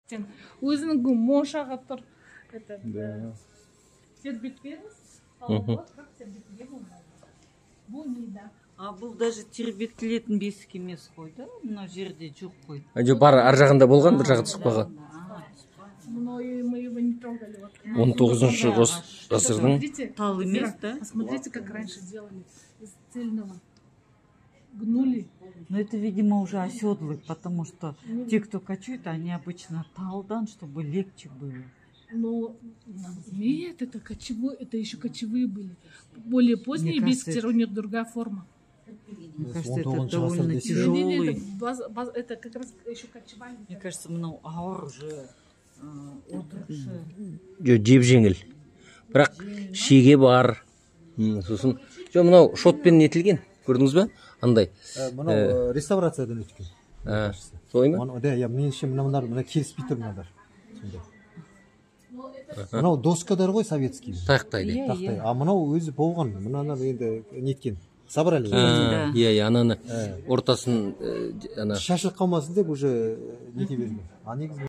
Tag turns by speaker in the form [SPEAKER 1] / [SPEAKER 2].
[SPEAKER 1] Өзінің моншағы тұр. Это тербетпеңіз. Болады, бірақ тербетуге болмайды. Бұл не, да.
[SPEAKER 2] А бұл даже тербетілетін бесік емес қой, да? Мына жерде жоқ қой.
[SPEAKER 3] А, жоқ, бар, ар жағында болған, бір жағы түсіп қалған.
[SPEAKER 1] Но и мы его не трогали. Вот.
[SPEAKER 3] 19-шы ғасырдың.
[SPEAKER 1] Смотрите,
[SPEAKER 2] Тал емес, да?
[SPEAKER 1] Посмотрите, как раньше делали. Из цельного. Гнули.
[SPEAKER 2] Но это, видимо, уже оседлый, потому что те, кто кочует, они обычно талдан, чтобы легче было.
[SPEAKER 1] Но нет, это кочевой, это еще кочевые были. Более поздние
[SPEAKER 2] Мне кажется,
[SPEAKER 1] бесіктер, у них другая форма.
[SPEAKER 2] Мне кажется, это
[SPEAKER 4] 19-шы
[SPEAKER 2] довольно
[SPEAKER 4] ғасыр десе.
[SPEAKER 1] Не, не,
[SPEAKER 2] тяжелый.
[SPEAKER 1] Это, это как раз еще кочевали.
[SPEAKER 2] Мне кажется, мынау ауыр уже отырықшы.
[SPEAKER 3] Жоқ, жеп жеңіл, бірақ шеге бар. Сосын, жоқ, мынау шотпен нетілген, көрдіңіз ба, андай.
[SPEAKER 4] Мынау реставрациядан өткен.
[SPEAKER 3] А, солай ма?
[SPEAKER 4] Да, иә, меніңше, мыналар, мына келіспей тұр, мыналар сондай. Мынау доскадар ғой, советский.
[SPEAKER 3] Тақтайды.
[SPEAKER 4] Тақтай. А мынау өзі болған, мынаны енді неткен, собрали.
[SPEAKER 3] А, иә, ананы ортасын ана
[SPEAKER 4] Шашылып қалмасын деп уже нете берген, а негізі